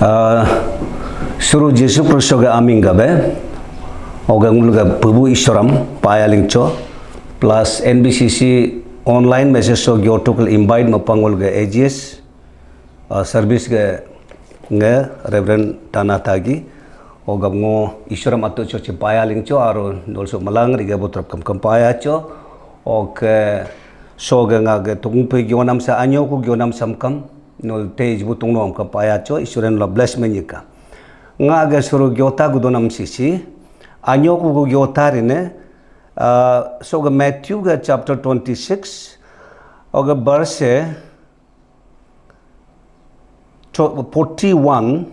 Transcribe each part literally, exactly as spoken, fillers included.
Ah, suru Jisu Kristo ga aming gabe, oga ngulga pubu isoram paya lingcho, plus N B C C online message so gyotukul invite mapangul ga A G S, ah, service ga nge Reverend Tana Tagi, oga ngo isoram atu cho chipaya lingcho, aro also malang riga butrap kam kam paya cho, oke so ga nga ga tungpe gyonam sa anyo ku gyonam samkam, nol tej bu tungno am kam paya cho, isuren la bless menyika. Nga ga suru gyota gudonam sisi, anyo ku gu gyota rine, ah, so ga Matthew ga chapter twenty-six, oga verse, eh, to-, forty-one,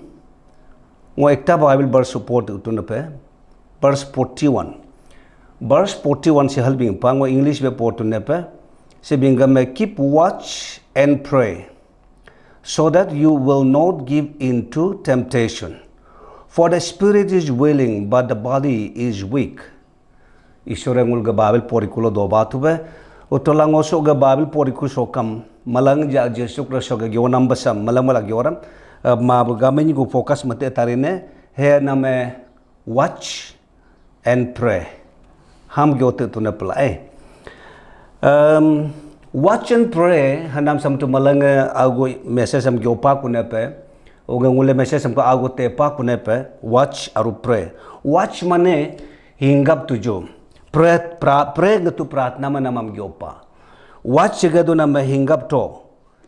ngo ekta Bible verse support utunape, verse forty-one. Verse forty-one si halbing pa, ngo English be portunepe, si bingame, "Keep watch and pray, so that you will not give in to temptation. For the spirit is willing, but the body is weak." Isore ngul ga Bible porikulo doba tube. Utola ngoso ga Bible poriku sokam malang ja Jesu Kristo ga gyonam basam malang malang gyoram. Eh, ma bu gamen gu focus mate tarine, he name watch and pray. Ham gyote tune pela, eh. Um, watch and pray, hanam sam tu malang, eh, agu message sam gyopa kunepe. Oga ngule message sam ko agu tepa kunepe, watch aru pray. Watch mane hinggap tuju. Pray, pra-, pray ngetu pratna manamam gyopa. Watch segedu nama hinggap to.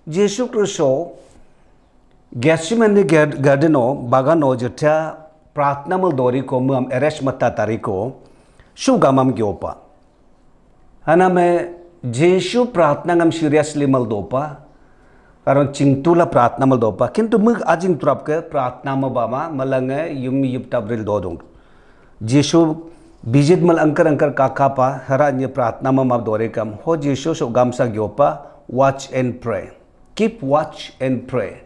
Jesu Kristo Gethsemane gar-, garden o, bagan o, jeta pratna mal dori ko, muam arrest mata tari ko, su gamam gyopa. Haname Jesu pratna ngam seriously mal dopa. Karon chingtula pratna mal dopa. Kintu mug ajing turap ke pratna ma bama, malange yum yup tabril dodung. Jesu visit mal angkar angkar kaka pa, hara nye pratna ma map dore kam. Ho Jesu so gamsa gyopa, watch and pray. Keep watch and pray.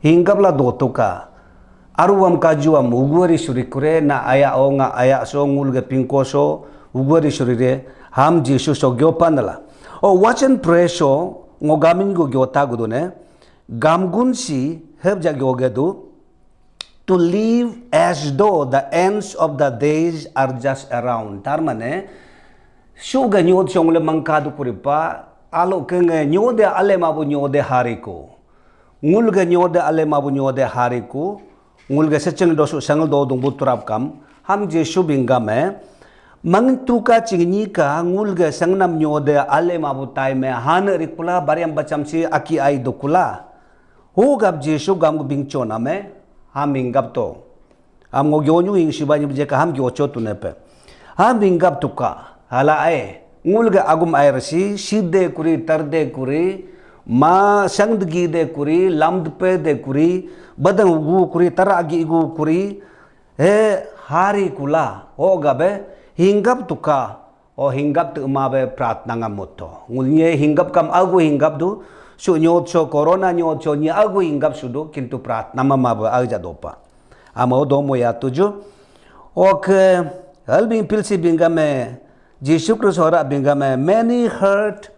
Hinggap la dotoka. Aruam kajuam uguari suri kure na aya o nga aya so ngul ge pingko so uguari suri re ham Jesu so gyopa nala. O watch and pray so ngo gamin go gyota gudune. Gamgun si heb ja gyoge du. To live as though the ends of the days are just around. Tar mane, su ga nyod song le mangka du kuripa, alo ke nge nyode ale mabu nyode hari ko. Ngul ga nyode ale mabu nyode hari ko. Ngul ga secheng dosu sangal do dung buturap kam. Ham Jesu bingga me. Mangtuka chingni ka ngul ga sangnam nyode ale mabu tai me. Han rikula bariam bacham si aki ai dukula. Hu gap Jesu gam gu bingcho name, ham hinggap to. Ham ngo gyonyu hing shiba nyi je ka ham gyocho tu nepe. Ham hinggap tuka, hala ai, ngul ga agum ai rasi, side kuri, tarde kuri, ma sangdgi de kuri, lamdpe de kuri, badang gu kuri, tara agi gu kuri, he hari kula, ho gabe, hinggap tuka, O hinggap tu ma be pratna ngam moto. Ngul nye hinggap kam agu hinggap du. Su nyot so corona nyot so nye agu hinggap sudu kintu pratna ma ma be aja dopa. Ama o domo ya tuju. Ok, hal bing pilsi bingame, Jesu Kristo hara bingame, many heart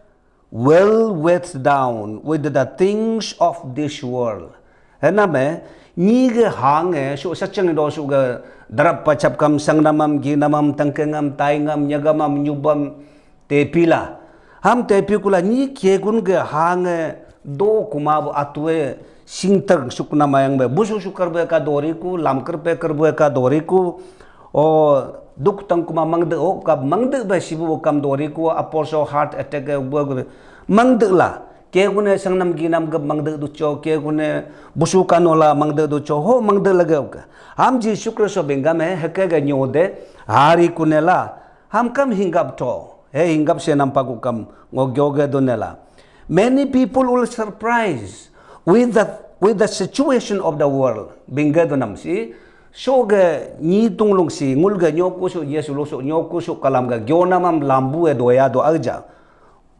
well weighed down with the things of this world. Hena me, nyi ge hang e, su sachang do su ge darap pachap kam sang namam, gi namam, tangkengam, taingam, nyagamam, nyubam, tepila. Ham tepikula nyi kegun ge hang e, do kuma bu atue, singtang suk namayang be, busu sukar be ka doriku, lamkar pekar be ka doriku, O, duk tang kuma mangde o, ka mangde ba sibu kam dori ku, aporso heart attack e, bu, bu, mangde la. Ke gune sangnam ginam gap mangde du cho, ke gune busu kanola mangde du cho, ho mangde lage ka. Ham Jesu Kristo bengam e, heke ga nyode, hari kunela. Ham kam hinggap to. He hinggap se nampak ukam, ngo gyoge dunela. Many people will surprise with the, with the situation of the world. Bingge dunam si, So ga nyi tunglung si, ngul ga nyoku su, Jesu lo su, nyoku su kalam ga gyonamam lambu e doya do aja.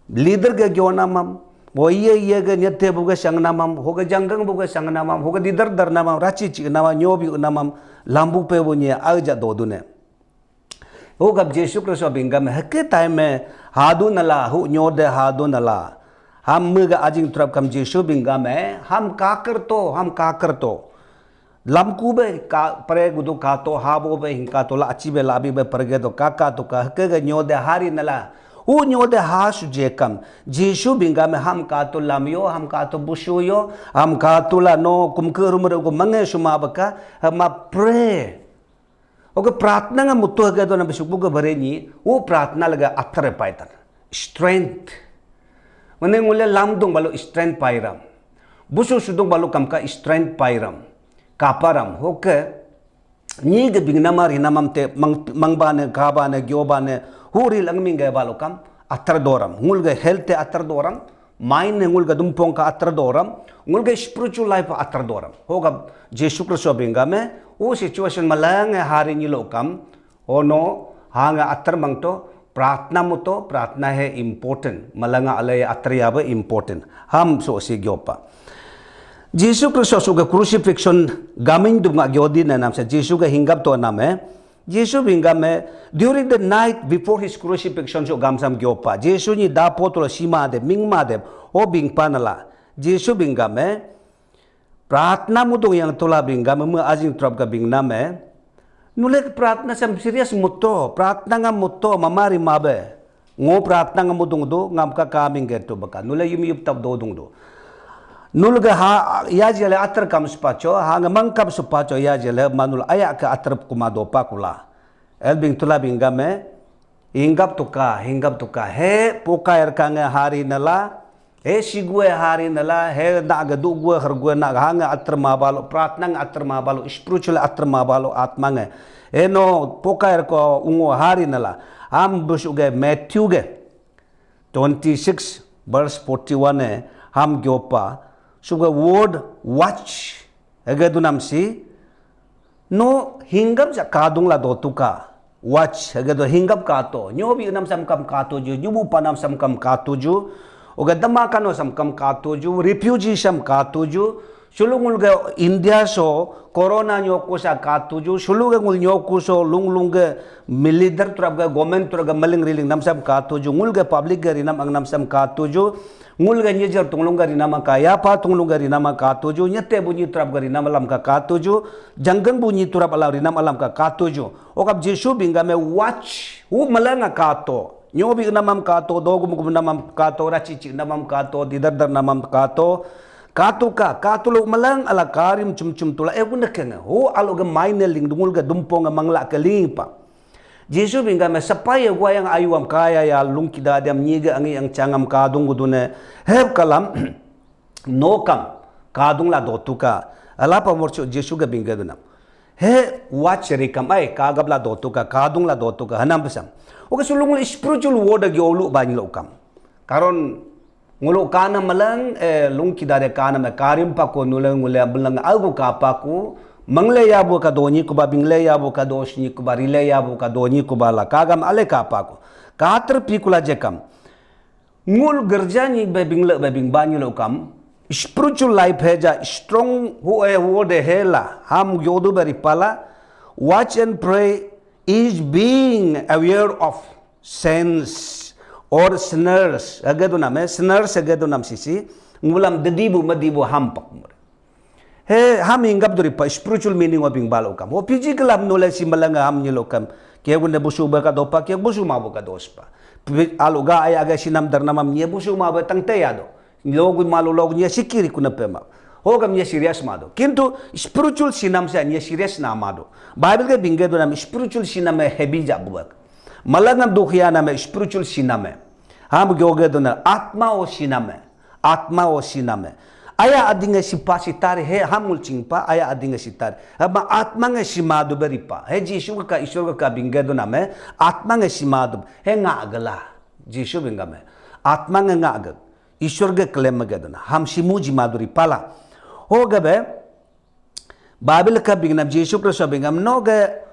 Leader ga gyonamam, wo iye iye ga nyate bu ga sangnamam, ho ga janggang bu ga sangnamam, ho ga didar dar namam, rachi chi namam, nyobi namam, lambu pe bu nye aja dodune. Ho gap Jesu Kristo bingam, heke time hadu nala, hu nyode hadu nala. Ham mega ajing trap kam Jesu bingam, ham kakar to, ham kakar to. Lamku be ka, pare gudu kato, habo be hingkato, la achi be labi be perge do kaka to ka, heke ge nyode hari nala. U nyode ha suje kam. Jisu bingga me ham kato lamyo, ham kato busuyo, ham kato la no kumke rumre go mange suma baka, hama pray. Oke, pratna nga mutu hege do na besukbu ge bare nyi, u pratna lega athare paitan. Strength. Mane ngule lamdung balu strength pairam. Busu sudung balu kamka strength pairam. Kaparam. Oke. Nyi ge bingnama rinamam te mang, mangbane, gabane, gyobane, huri langming ge balu kam athar doram. Ngul ge health te athar doram, mind ne ngul ge dumpong ka athar doram, ngul ge spiritual life athar doram. Hoga Jesu Kristo bingga me, u situation malang hari nyi lo kam, ono, hanga athar mangto, pratna muto, pratna he important, malanga alai athar ya be important. Ham so si gyopa. Jisu Kristo suga crucifixion gaming dum nga gyodi na nam sa Jisu ga hinggap to nam eh. Jisu bingga me during the night before his crucifixion so gamsam gyopa. Jisu ni dapo to sima de mingma de o bingpa nala. Jisu bingga me pratna mudung yang tula bingga me me ajing trop ga bingna me. Nulek pratna sam serious muto, pratna nga muto mamari mabe. Ngo pratna nga mudung do, ngam ka kaming ger tu baka. Nule yum yup tap do dung do. Nul ga ha, ya jele atar kam supacho, ha nga mang kam supacho, ya jele manul ayak ke atar kuma do pakula. El bing tula bingga me, hinggap tuka, hinggap tuka. He, puka er ka nge hari nala, he, sigue hari nala, he, na ga dugue, hergue, na ga hanga atar mabalo, pratna nga atar mabalo, spiritual atar mabalo, atma nge. He, no, puka er ko ungo hari nala. Ham busu ge Matthew ge twenty-six verse forty-one eh, ham gyopa, suga word watch, hege dunam si, no hinggap ja kadung la dotuka, watch, hege do hinggap kato, nyobi nam sam kam kato ju, nyubu panam sam kam kato ju, oga dama kano sam kam kato ju, refugee sam kato ju, Sulu ngul ga India so corona nyoku sa katuju, sulu ga ngul nyoku so lung lung ga leader turap ga government turap ga maling riling namsam katuju, ngul ga public ga rinam ang namsam katuju, ngul ga nyejar tunglung ga rinam ang ka yapa tunglung ga rinam ang katuju, nyete bunyi turap ga rinam alam ka katuju, janggang bunyi turap alam rinam alam ka katuju. Okap Jisu bingga me watch, hu malanga kato, nyobi namam kato, dogum gum namam kato, rachichi namam kato, didar dar namam kato, Katu ka, katu lo malang ala karim chum chum tula, eh, guna kenge. Ho alo ge maine ling dungul ge dumpong ge mangla ke ling pa. Jisu bingga me sapai ye gua yang ayu am kaya ya lung kida diam nyi ge angi ang changam kadung gudune. Heb kalam, no kam, kadung la dotu ka. Ala pa morchu Jisu ge bingga dunam. He watch ri kam ai, kagab la dotu ka, kadung la dotu ka, hanam pesam. Oke sulung spiritual word ge olu bany lo kam. Karon Ngulu kana malang, eh, lungki dare kana me karim paku nule ngule belang algu ka paku, mangle yabu ka donyi kuba, bingle yabu ka dosnyi kuba, rile yabu ka donyi kuba la kagam ale ka paku. Kater pikula jekam. Ngul gerja nyi be bingle be bing banyu lo kam. Spiritual life heja strong hu eh hu de hela ham yodu beri pala. Watch and pray is being aware of saints or sinners, hage tu nam, eh, sinners, hage tu nam sisi, ngulam dedibu, medibu ham pak mur. He, ham hinggap duri pa, spiritual meaning wa bing balo kam. Ho physical ham nule si malanga ham nyilo kam. Kia gune busu ba ka dopa, kia busu ma ba ka dospa. Pi-, alo ga aya ga sinam dar namam nye busu ma ba tang te ya do. Logu malu logu nye sikiri kuna pema. Hogam nye serious mado. Kintu spiritual sinam se nye serious na mado. Bible ke bingge do nam spiritual sinam e heavy ja buak. Malangam dukhya nam e spiritual sinam e. Ham gyoge do na atma o sinam e. Atma o sinam e. Aya adinge sipa sitari he hamul chingpa aya adinge sitari. Hama atma nge simadu beripa. He Jisu ka Isur ka bingge do nam e atma nge simadu. He nga agala. Jisu bingga me. Atma nge nga agak. Ishwar ge claim ge dona. Ham simu ji maduri pala. Ho gabe Bible ka bingnam Jisu Kristo bingnam no ge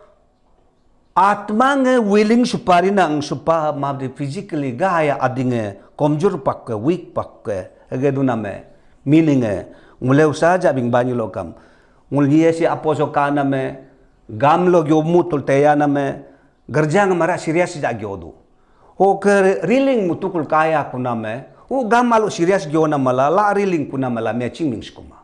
atma nge willing supari na ang supa mabdi physically ga haya adinge komjur pakke, weak pakke. Hege duna me meaning e ngule usaha ja bing banyu lokam. Ngul nyi si apostle kana me gam lo gyomu tul teya na me Gerja nge mara serious ja gyodu. Ho ke riling mutukul kaya kuna me. Ho gam alu serious gyo na mala, la riling kuna mala me chingming skuma.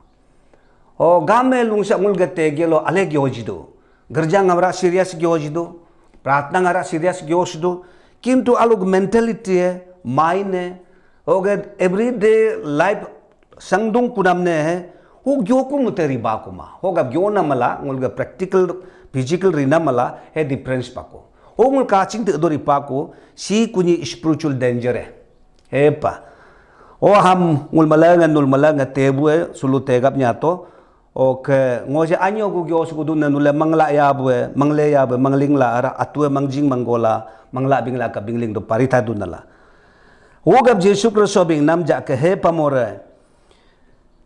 O game lungsa ngul ge tege lo ale gyoji do. Gerja ngamra serious gyoji do. Pratna ngamra serious gyoji do. Kintu alug mentality e, mind e, oge everyday life sangdung kunam ne he, hu gyo ku muteri ba kuma. Ho gab gyo na mala, ngul ge practical, physical rina mala, he difference pako. Ho ngul kaching te dori pako, si kunyi spiritual danger e. He pa. O ham ngul malanga, nul malanga tebu e, sulu tegap nyato. Oke, ngoje anyo gu gyo suku dun nule mangla ya bu e, mangle ya bu e, mangling la ara atue mangjing manggola, mangla bingla ka bingling do parita dun la. Wugap Jesu Kristo bing nam ja ke he pamore.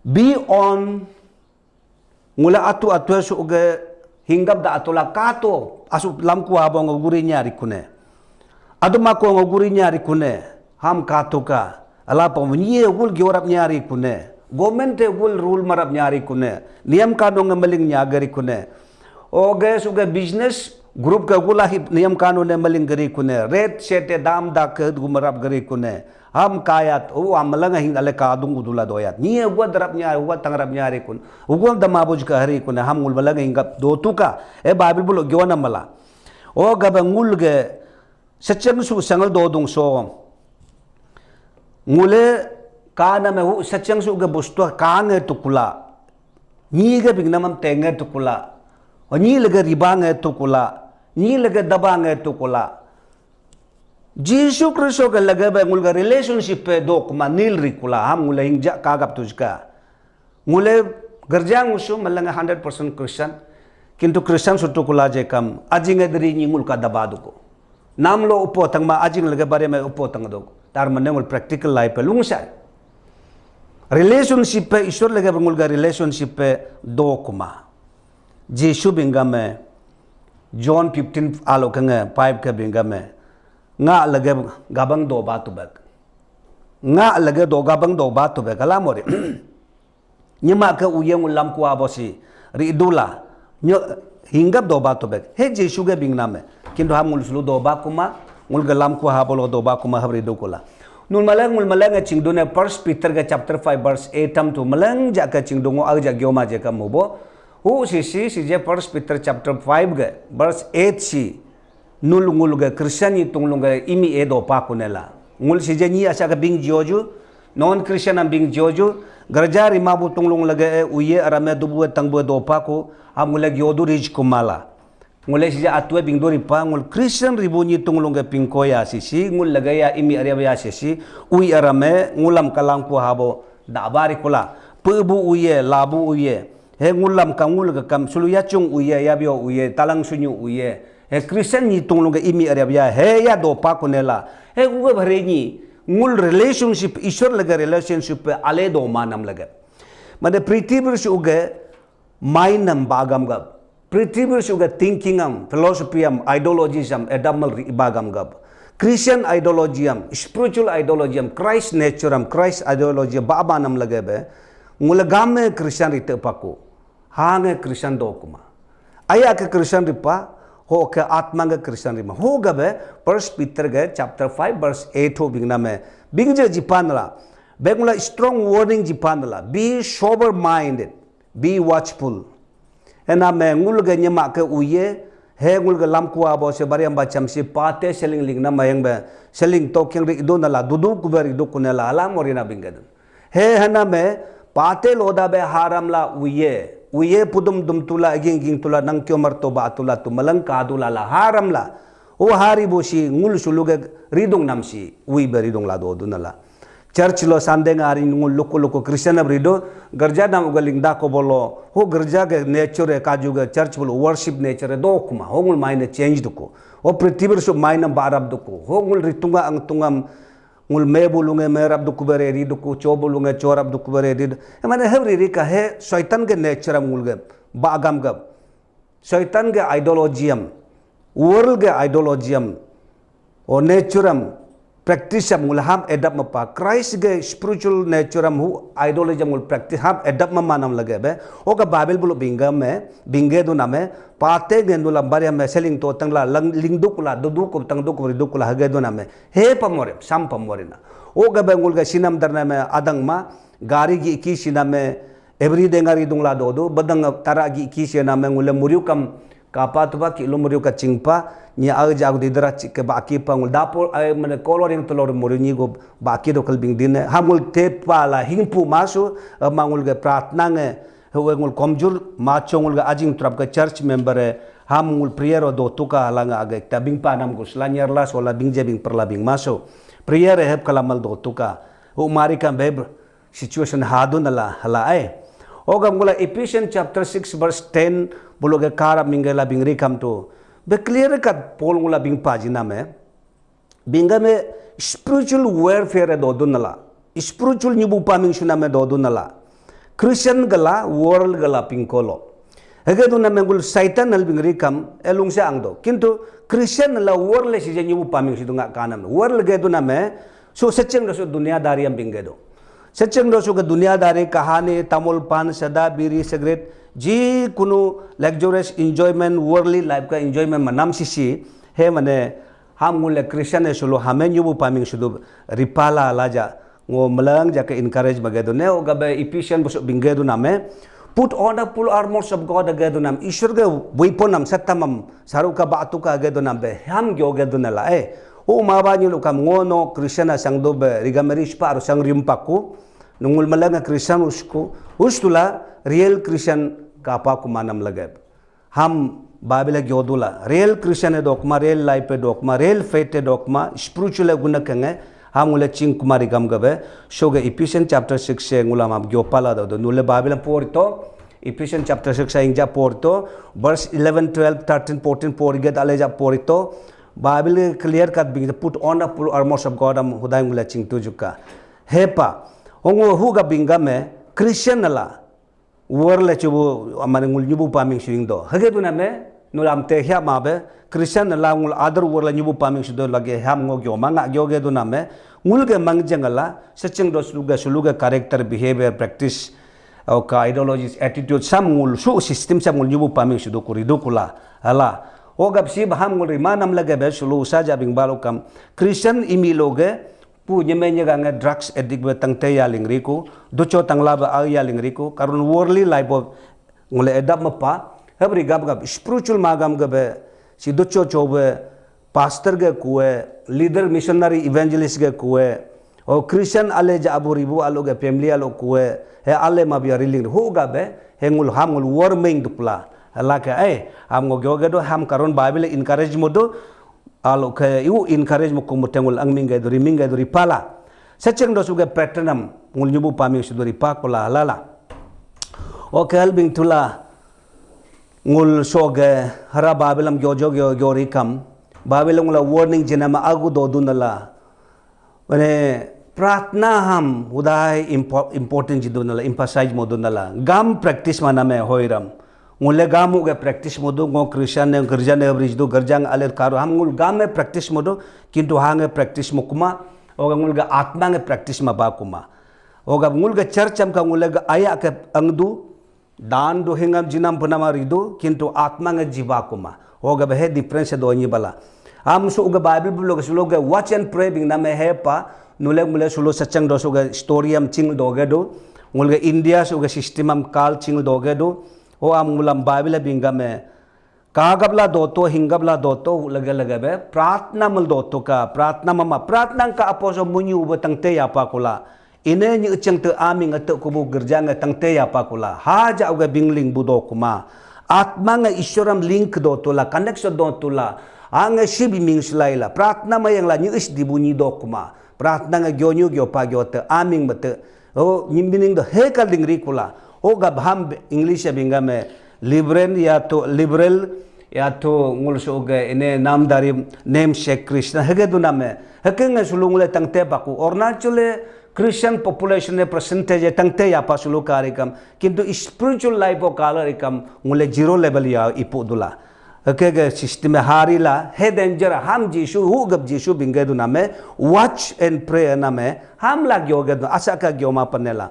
Be on ngule atu atu su ge hinggap da atula kato asu lamku abo ngo guri nyari kune. Adu mako ngo guri nyari kune. Ham kato ka. Ala pa nye gul giorap nyari kune. Government te gul rule marap nyari kune. Niam kanun nge meling nyagari kune. Oge suge business group ke gula hip niam kanun ne meling gari kune. Red sete dam da ke gu marap gari kune. Ham kayat, u am malanga hing ale kadung udula doyat. Ni gua darap nyari, gua tangrap nyari kun. Ugua dama boj ka hari kun, ham ngul malanga hing gap do tuka. E Bible bulo giona mala. O gaba ngul ge sachang su sangal do dung so. Ngule kana me hu sachang su ge busto ka nge tukula. Ni ge bing namam te nge tukula. O ni lege riba nge tukula. Ni lege daba nge tukula. Jisu Kristo ke lage be ngul ga relationship pe do kuma nil ri kula ham ngule hingja kagap tujka. Ngule gerja ngusu malanga hundred percent Christian. Kintu Christian sutu kula je kam ajing edri ni ngul ka daba duko. Nam lo upo tangma ajing lage bare me upo tang do. Tar mane ngul practical life pe lungsa. Relationship pe Iswar lage be ngul ga relationship pe do kuma. Jisu bingga me John fifteen alo kenge five ke bingga me nga lege gabang do ba tubek. Nga lege do gabang do ba tubek alamori. Nyema ke uye ngulam kua bosi ri dula nyo hinggap do ba tubek. He Jisu ge bingna me. Kintu ham ngul sulu do ba kuma ngul ge lam kua habolo do ba kuma habri do kula. Nul maleng ngul maleng chingdune First Peter ke chapter five verse eight tam tu maleng ja ke chingdungo ag ja gioma je kamu bo. Hu sisi sije First Peter chapter five ge verse eight si nul ngul ge Christian ni tunglung ge imi e do pa kunela. Ngul sije ni asa ke bing joju, non Christian am bing joju, gerja rima bu tunglung lege e uye arame dubu e tangbu e do pa ku, am ngule gyodu rij kumala. Ngule sije atue bing do ripa, ngul Christian ribu ni tunglung ge pingko ya sisi, ngul lege ya imi aria ya sisi, ui arame ngulam kalang ku habo daba ri kula. Pe bu uye, labu uye. He ngulam ka ngul ga kam sulu yachung uye, yabio uye, talang sunyu uye. He Christian ni tunglung ga imi arya ya, he ya do pa kunela. He uga bhare ni ngul relationship, Ishwar laga relationship pe ale do manam laga. Mane prithibir su uga mind nam bagam gab. Prithibir su uga thinking am, philosophy am, ideologies am, adamal ri bagam gab. Christian ideology am, spiritual ideology am, Christ nature am, Christ ideology ba banam laga be. Ngule game Christian ri te paku. Hange Christian do kuma. Aya ke Christian ripa, ho ke atma ke Christian rima. Ho gabe First Peter ke chapter five verse eight ho bingna me. Bingje jipan la. Bengula strong warning jipan la. Be sober minded. Be watchful. Ena me ngul ge nyema ke uye. He ngul ge lam kua bo se bariam bacham si pate seling ling na mayang be. Seling toking ri idu na la dudu kuber idu kunela alam orina bingedun. He hana me pate loda be haram la uye. Uye pudum dum tula aging ging tula nang kyo mar toba tula tu malang kadu la la haram la. O hari bo si ngul suluge ridung nam si ui be ridung la do duna la. Church lo Sunday nga hari ngul luku luku Christian ab rido gerja nam uga lingda ko bolo. Ho gerja ge nature e kaju ge church bolo worship nature e do kuma. Ho ngul maine change duku. Ho prithibir su maine barab duku. Ho ngul ritunga ang tungam Ngul me bulunge me rap duku bere ri duku, cho bulunge cho rap duku bere ri du-, emane he ri ri ka he Satan ge nature am ngul ge ba agam ge. Satan ge ideology am, world ge ideology am, o nature am, practice am ngul ham adapt mapa. Christ ge spiritual nature am hu ideology am ngul practice ham adapt ma manam lage be. O ka Bible bulu bingga me, bingge du name, pate ge nula bari am seling to tangla, lang, ling dukula, du duku, tang duku, ri dukula, hage du name. He pamore, sam pamore na. O gabe ngul ga sinam darna me adang ma, gari gi ki sinam me, Every day ngari dungla dodu, badang tara gi ki se na me ngule muriu kam kapa tupa ki lo muriu ka chingpa, ni au ja gu didra chik ke baki pa ngul dapur ai mane kolor yang telor muriu ni go baki do kal bing din, ha ngul te pa la hingpu masu, ma ngul ge pratna nge, he ngul komjur, ma cho ngul ge ajing trap ke church member e, ham ngul prayer o do tuka hala nga age ta bing pa nam gus la nyer la so la bing je bing per la bing masu. Prayer e heb kalamal do tuka. Hu mari kam beb situation hadu nala hala ai. Oga ngula Ephesians chapter six verse ten bulu ge kara mingge la bingri kam tu. Be clear kat Paul ngula bing pa jina me. Bingga me spiritual warfare do dunala. Spiritual nyubu paming suna me do dunala. Christian gala, world gala pingkolo. Hege duna me ngul Satan nal bingri kam elung se ang do. Kintu Christian la world le sije nyubu paming sidu nga kanam. World ge duna me so secheng do so dunia dari am bingge do. Secheng do so ke dunia dari kahani tamul pan sada biri cigarette ji kunu luxurious enjoyment worldly life ka enjoyment manam sisi he mane ham ngule Christian e sulu hame nyubu paming sudu ripala laja ngo melang jake encourage bage do ne oga be Ephesian busuk bingge do name put on the full armors of God age do nam Ishwar ge weapon nam satamam saruka batu ka age do nam be ham gyo ge do nala e. U ma ba nyilu kam ngo no Christian asang do be rigameri spa aru sang rim paku nungul melang Christian usku ustula real Christian kapa kumanam lageb. Ham Bible gyo dula real Christian e dokma, real life e dokma, real faith e dokma, spiritual e guna kenge ham ngule ching kumari gam gabe. So ge Ephesians chapter six se ngula mam gyo pala do nule Bible porito. Ephesians chapter six sa ingja porito, verse eleven, twelve, thirteen, fourteen pori get aleja porito. Bible clear kat bing put on the full armors of God am hudai ngula ching tujuka. Hepa, ongo huga bingga me Christian la world le chubu amane ngul nyubu paming suing do. Hage duna me nulam te hya ma be Christian la ngul other world le nyubu paming sudo lage ham ngo gyo ma nga gyo ge duna me ngul ge mang jengala secheng do suluge suluge character behavior practice oka ideologies attitude sam ngul su system sam ngul nyubu paming sudo kuri do kula hala. Ogap si baham ngul rima nam lage be sulu saja bing balu kam Christian imi loge pu nyeme nyega nge drugs addict be tangte ya lingriku, ducho tangla be au ya lingriku, karun worldly life of ngule edap mepa, hebri gap gap spiritual magam ge be si ducho cho be pastor ge kue, leader missionary evangelist ge kue, o Christian ale ja abu ribu alo ge family alo kue, he ale ma bia riling hu ga be, he ngul ham ngul war meng dupla, hala ke ai, ham ngo gyo ge do ham karun Bible encourage mo do, alo ke iu encourage mo kumutengul angming gai duri ming gai duri pala. Secheng do suge patternam ngul nyubu paming suduri pakula lala. Oke hal bing tula ngul soge hara Bible am gyojo gyo gyori kam. Bible ngula warning jenama agu do dunala. Mane pratna ham udai impo- important ji dunala emphasize mo dunala gam practice maname hoiram. Ngule gamu ge practice modu ngo Christian ne gerja ne bridge du gerja nge alir karu ham ngul game practice modu kintu hange practice mo kuma oga ngul ga atma nge practice ma ba kuma oga ngul ga church am ka ngule ga aya ke angdu dan du hingam jinam punama ridu kintu atma nge jiba kuma oga be he difference do nyi bala. Am su ga Bible bulo ga sulo ga watch and pray bing name he pa nule ngule sulo sachang do su ga story am ching do ga do ngul ga India su ga system am kal ching do ga do. O am ngulam Bible bingga me kagap la doto hinggap la doto lage lage be pratna mel doto ka pratna mama pratna ka aposo munyu be tangte ya pa kula ine nyi cheng te aming ate kubu gerja nge tangte ya pa kula haja uga bingling bu do kuma atma nge isyoram link doto la connection doto la ange sibi ming silai la pratna mayang la nyi is dibu nyi do kuma pratna nge gyonyu gyo pa gyo te aming bete. Oh, nyimbining do he kal dingri kula. Oh, gab ham English ya bingga me liberal ya to liberal ya to ngul so ge ine namdari namesake Christian hege duna me. Heke nge sulu ngule tangte baku Arunachal le Christian population ne percentage tangte ya pa sulu karikam. Kintu spiritual life o kala rikam ngule zero level ya ipu dula. Heke ge system hari la he danger ham Jisu hu gab Jisu bingge duna me watch and pray na me ham la gyo ge duna asa ka gyo ma panela.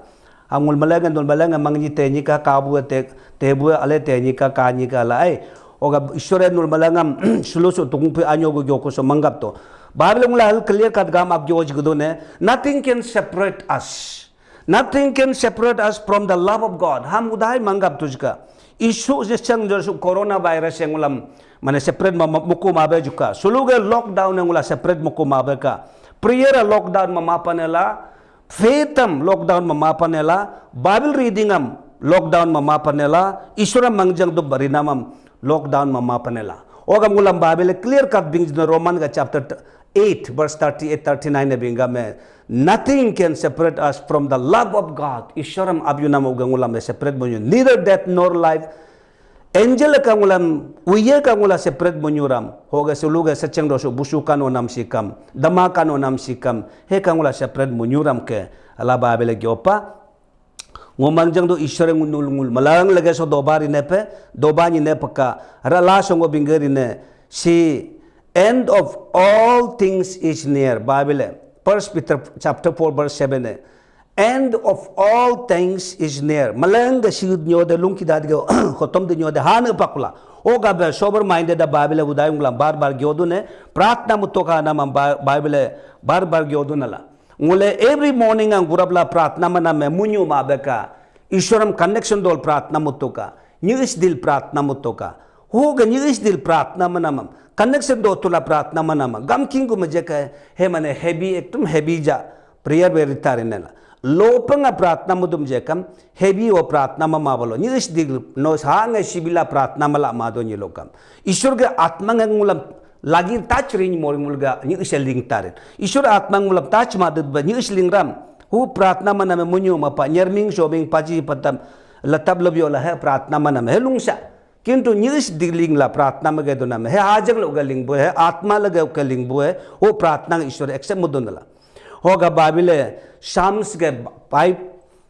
Ham ngul malenge nul malenge mangni te ni ka kabu te tebu ale te ni ka ka ni ka la ai. Oga isore nul malengam sulu su tung pi anyo go gyo ko so manggap to. Bible ngula hal clear kat gam ap gyo ji gdo ne nothing can separate us. Nothing can separate us from the love of God. Ham udai manggap tu juga. Isu je chang jo su coronavirus yang ulam mana separate ma, ma, muku mabe juga. Suluge lockdown yang ula separate muku mabe ka. Prayer lockdown ma mapanela. Faith am lockdown ma mapanela. Bible reading am lockdown ma mapanela. Isura mangjang tu barinamam lockdown ma mapanela. Ogam ulam Bible clear cut bing Roman ga chapter eight verse thirty-eight thirty-nine ne bingga me, nothing can separate us from the love of God. Ishoram abyu nama uga ngulam separate bunyu. Neither death nor life. Angel ka ngulam uye ka ngula separate bunyu ram. Hoga suluga secheng dosu busu kano nam sikam, dama kano nam sikam. He ka ngula separate bunyu ram ke. Ala Bible gyopa. Ngomang jang do Ishwar ngunul ngul malang lage so doba rine pe, doba ni ne peka, rala songo bingge rine. Si end of all things is near. Bible eh, First Peter chapter four verse seven eh. End of all things is near. Malang ga si nyo de lungki dad ge hotom de nyo de hane pakula. O ga be sober minded da Bible eh udai ngula bar bar gyodu ne. Pratna mutoka nama Bible eh bar bar gyodu nala. Ngule every morning ang gurabla pratna mana me munyu ma beka. Ishoram connection dol pratna mutuka. Nyis dil pratna mutuka. Hoga nyis dil pratna mana mam. Connection do tula pratna mana mam. Gam kingu majeka he mane heavy ektum heavy ja. Prayer very tarinela. Lopanga pratna mudum jekam heavy o pratna ma mabalo. Nyis dil no ha ngai sibila pratna mala mado nyilokam. Ishwar ge atma ngang ngulam lagi touch ring mor ngulga nyi isling tarin. Ishwar atma ngulap touch madud ba nyi isling ram. Hu pratna manam munyu mapa nyerming shoming paji patam latab labyo la he pratna manam he lungsa. Kintu nyi is diling la pratna mage dunam he hajang lo ga lingbu he atma la ga lingbu he. Hu pratna Ishwar accept mudun la. Hoga Bible Psalms ge five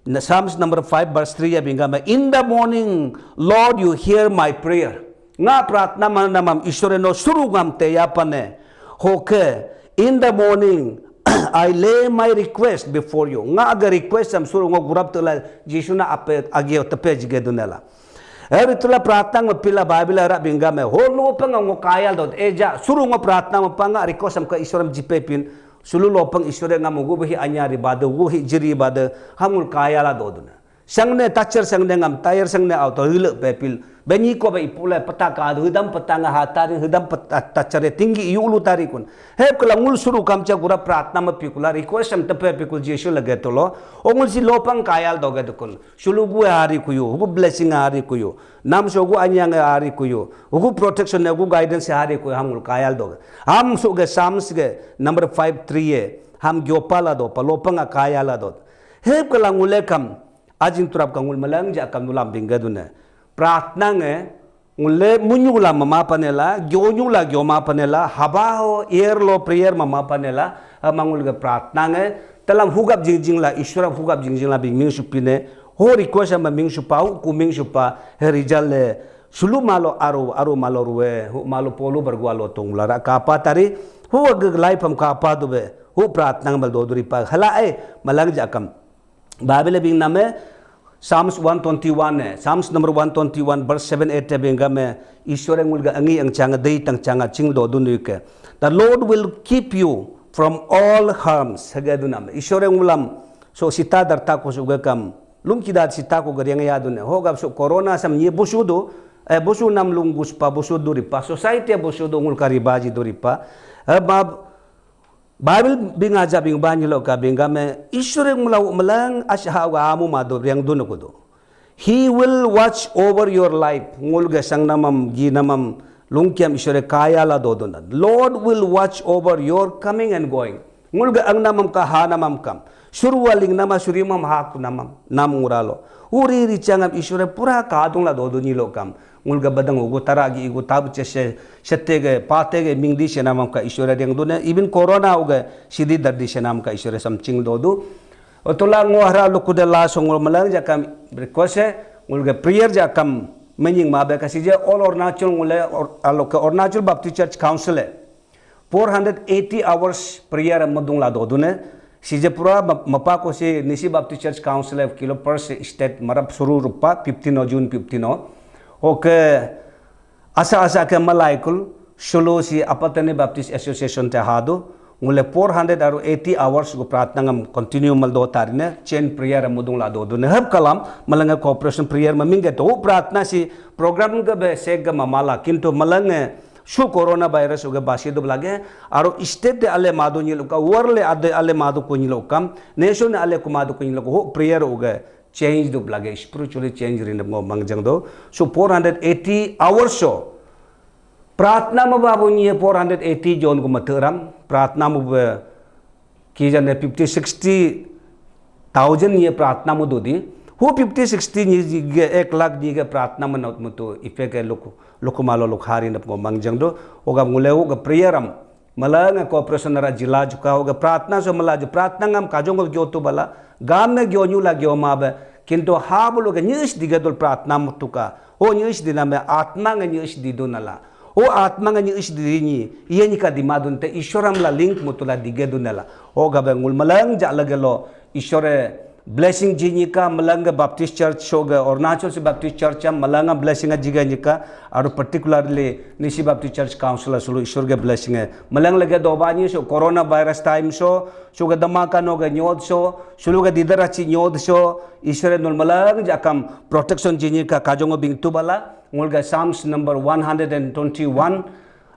Na- Psalms number five verse three ya bingga me, "In the morning, Lord, you hear my prayer." Nga pratna mana namam Ishwar no suru ngam te ya pane. Hoke, "In the morning, I lay my request before you." Nga aga request am suru ngo gurap tela Jisu na ape agi tepe jige dunela. Eri tula pratna ngo pila Bible ara bingga me. Ho lo panga ngo kayal dot eja suru ngo pratna ngo panga request am ka Ishwar am jipe pin. Sulu lopang Ishwar ngam ugu hi anya ri bade, ugu hi jiri bade, hamul kaya la doduna. Sangne tachar sangne ngam tayar sangne auto hile pepil. Benyi ko be ipule peta ka hidam peta nga hatari hidam peta tachare tinggi yulu tari kun. Hep kala ngul suru kamcha gura pratna ma pikula request am tepe pikul Jisu lage tolo. Ongul si lopang kayal doge dukun. Sulu gu hari kuyu, gu blessing hari kuyu. Nam so gu anyang hari kuyu. Gu protection ne gu guidance hari kuyu hamul kayal doge. Ham su ge Psalms ge number five three ye. Ham gyopala do, palopang a kaya la do. Hep kala ngule kam, ajin turap ka ngul malang ja kam nulam bingga dune. Pratna nge, ngule munyu la mama panela, gyonyu la gyoma panela, haba ho, air lo prayer mama panela, ha mangul ge pratna nge, talam hugap jingjing la, Ishwar hugap jingjing la bing ming supine, ho request ma ming supa, hu ku ming supa, he result le, sulu malo aru, aru malo ruwe, hu malo polu bergua lo tong lara kapa tari, hu ag life am kapa dube, hu pratna nge mal doduri pa, hala eh, malang ja kam. Bible bing name Psalms one twenty-one eh, Psalms number one twenty-one verse seven eight eh bing game Ishwar ngul ga angi ang changa dei tang changa ching do dun ke. "The Lord will keep you from all harms." Haga dunam Ishwar ngulam so sita darta ko suga kam lum kidat sita ko gariang ya dun ho gap so corona sam ye busu do eh busu nam lung gus pa busu duri pa society busu do ngul kari baji duri pa eh bab Bible bing aja bing banyi lo ka bing game Ishwar mula melang asha ga amu ma do riang dun ko do. He will watch over your life. Ngul ga sang namam gi namam lungkiam Ishwar kaya la do dun. Lord will watch over your coming and going. Ngul ga ang namam ka ha namam kam. Surwa ling nama surimam ha ku namam nam nguralo. Uri ri changam Ishwar pura ka dung la do dun lo kam. Ngul ga badang ugu tara gi igu tabu che se sete ge pate ge mingdi senam ka Ishwar deng dune even corona uga sidi dardi senam ka Ishwar samching dodu. Otola ngo hara lukude la songol malang jakam request eh, ngul ga prayer jakam menying ma be ka sije all Arunachal ngule or- alo ke Arunachal Baptist Church Council eh. Four hundred eighty hours prayer madung la dodune. Sije pura ma- mapa ko si Nyishi Baptist Church Council of Kilo First State marap suru rupa fifteen o June fifteen o. Oke. Asa asa ke malaikul sulu si Apatani Baptist Association te hadu. ngule four hundred aru eighty hours go pratna ngam continue mal do tarine, chain prayer mudung la do do ne hab kalam, malanga cooperation prayer ma mingge to pratna si program ga be seg ga mamala, kintu malanga su coronavirus uga basi do lage, aru state de ale madu nyi luka, world le ade ale madu kunyi luka, nation ale kumadu kunyi luka, ho prayer uga change do lage, spiritually change rin ngo mangjang do. So four hundred eighty hours so pratna ma babu nyi four hundred eighty jon ko materam, pratna ma be ki jane fifty sixty thousand ye pratna mu dodi. Hu fifty sixty ni ge ek lakh ni ge pratna mu not mutu ife ke luku luku malo lukhari nap ngo mangjang do. Oga ngule oga prayer am malanga cooperation ara jila juka oga pratna so mala ju pratna ngam kajong go gyotu bala gam ne gyonyu la gyoma be, kintu ha bulu ge nyis digadul pratna mutuka. Ho nyis diname atma nge nyis didunala. O atma nga nyi isi diri nyi, iya nyi ka dima dun te Ishoram la link mutula dige dun la. O gabe ngul malang ja lage lo Ishore blessing ji nyi ka malang ga Baptist Church so ga Arunachal si Baptist Church am malang blessing a jiga nyi ka, aru particularly Nyishi Baptist Church Council sulu Ishor ga blessing e malang lage doba nyi so coronavirus time so, so ga dama ka no ga nyod so, sulu ga didar achi nyod so, Ishore nul malang ja kam protection ji nyi ka kajong bing tu bala. Ngulga Psalms number one hundred and twenty-one,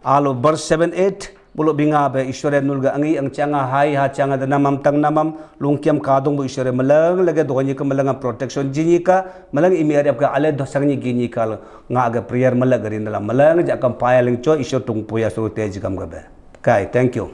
alo verse seven, eight, bulu binga be Ishore nulga angi ang changa hai ha changa da namam tang namam lungkiam kadung bu Ishore malang lage dohani ka malang protection ji nyi ka malang imi ariap ka ale dosang nyi gi nyi ka nga ga prayer malang gari nala malang ja kam paya lengcho Ishore tung puya suru te ji kam ga be. Kai, thank you.